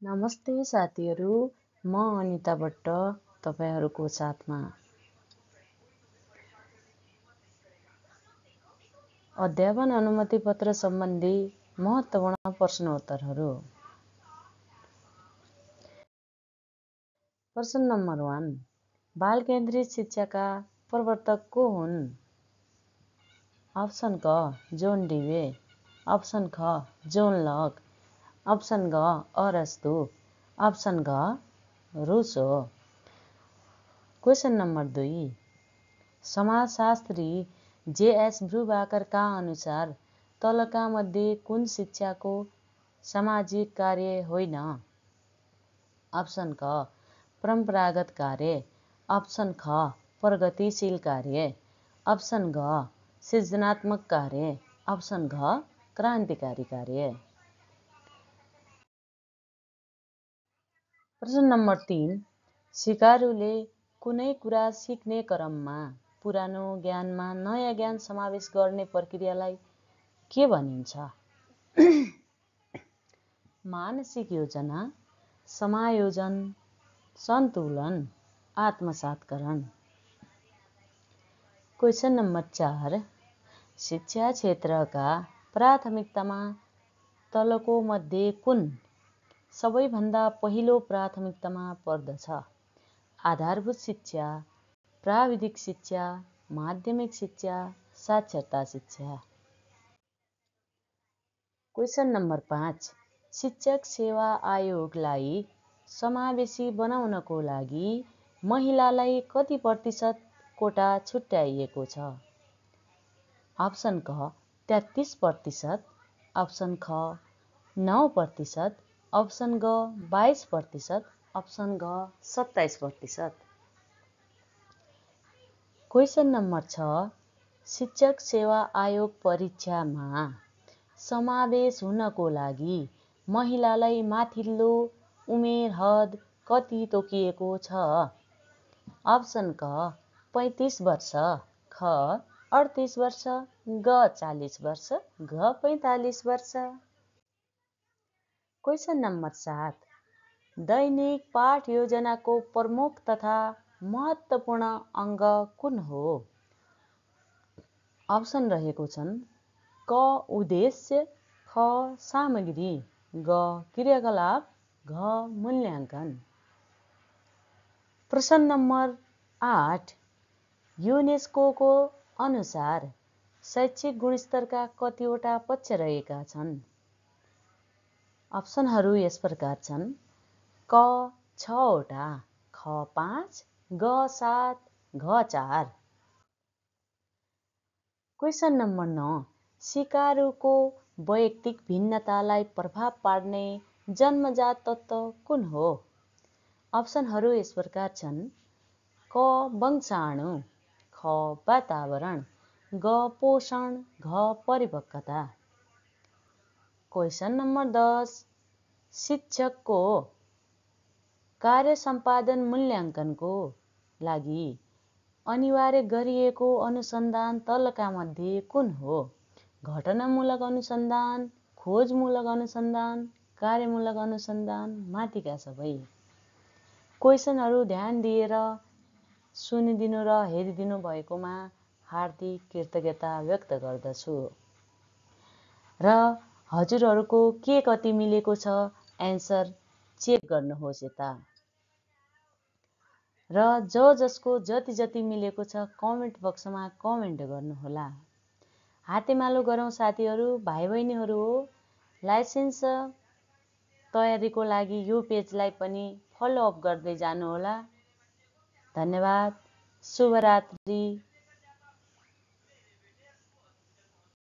नमस्ते साथीहरू, म अनिता भट्ट तपाईहरुको साथमा अध्यापन अनुमति पत्र सम्बन्धी महत्त्वपूर्ण प्रश्नोत्तरहरू। प्रश्न नम्बर 1, बाल केन्द्रित शिक्षाका प्रवर्तक को हुन्? अप्सन क, जोन डिवे, अप्सन ख, जोन लक, अप्सन ग, अरस्तु, अप्सन घ, रूसो। क्वेशन नम्बर 2, समाजशास्त्री जे.एस. ब्रुबाकर का अनुसार तलका मध्ये कुन शिक्षाको सामाजिक कार्य होइन? अप्सन क, परम्परागत कार्य, अप्सन ख, प्रगतिशील कार्य, अप्सन घ, सृजनात्मक कार्य, अप्सन घ, क्रान्तिकारी कार्य। प्रश्न नम्बर 3, सिकारुले कुनै कुरा सिक्ने क्रममा पुरानो ज्ञानमा नयाँ ज्ञान समावेश गर्ने प्रक्रियालाई के भनिन्छ? मानसिक योजना, समायोजन, सन्तुलन, आत्मसातकरण। क्वेशन नम्बर 4, शिक्षा क्षेत्रका प्राथमिकतामा तलको मध्ये कुन सबैभन्दा पहिलो प्राथमिकतामा पर्दछ? आधारभूत शिक्षा, प्राविधिक शिक्षा, माध्यमिक शिक्षा, साक्षरता शिक्षा। क्वेशन नम्बर 5, शिक्षक सेवा आयोगलाई समावेशी बनाउनको लागि महिलालाई कति प्रतिशत कोटा छुट्याइएको छ? अप्सन क, 33%, अप्सन ख, 9%, अप्सन ग, 22%, अप्सन घ, 27%। क्वेशन नम्बर 6, शिक्षक सेवा आयोग परीक्षामा समावेश हुनको लागि महिलालाई माथिल्लो उमेर हद कति तोकिएको छ? अप्सन क, 35 वर्ष, ख, 38 वर्ष, ग, 40 वर्ष, घ, 45 वर्ष। क्वेशन नम्बर 7, दैनिक पाठ योजनाको प्रमुख तथा महत्त्वपूर्ण अङ्ग कुन हो? अप्सन रहेको छन् क, उद्देश्य, ख, सामग्री, ग, क्रियाकलाप, घ, मूल्याङ्कन। प्रश्न नम्बर 8, युनेस्कोको अनुसार शैक्षिक गुणस्तरका कतिवटा पक्ष रहेका छन्? अप्सनहरू यस प्रकार छन् क, 6 वटा, ख, 5, ग, 7, घ, 4। क्वेशन नम्बर 9, सिकारुको वैयक्तिक भिन्नतालाई प्रभाव पार्ने जन्मजात तत्त्व कुन हो? अप्सनहरू यस प्रकार छन् क, वंशाणु, ख, वातावरण, ग, पोषण, घ, परिपक्वता। क्वेशन नम्बर 10, शिक्षकको कार्य सम्पादन मूल्याङ्कनको लागि अनिवार्य गरिएको अनुसन्धान तलका मध्ये कुन हो? घटनामूलक अनुसन्धान, खोजमूलक अनुसन्धान, कार्यमूलक अनुसन्धान, माथिका सबै। क्वेशनहरू ध्यान दिएर सुनिदिनु र हेरिदिनु भएकोमा हार्दिक कृतज्ञता व्यक्त गर्दछु। र हजुरहरूको के कति मिलेको छ एन्सर चेक गर्नुहोस् यता। र जसको जति मिलेको छ कमेन्ट बक्समा कमेन्ट गर्नुहोला। हातेमालो गरौँ साथीहरू, भाइ बहिनीहरू हो। लाइसेन्स तयारीको लागि यो पेजलाई पनि फलो अप गर्दै जानुहोला। धन्यवाद। शुभरात्रि।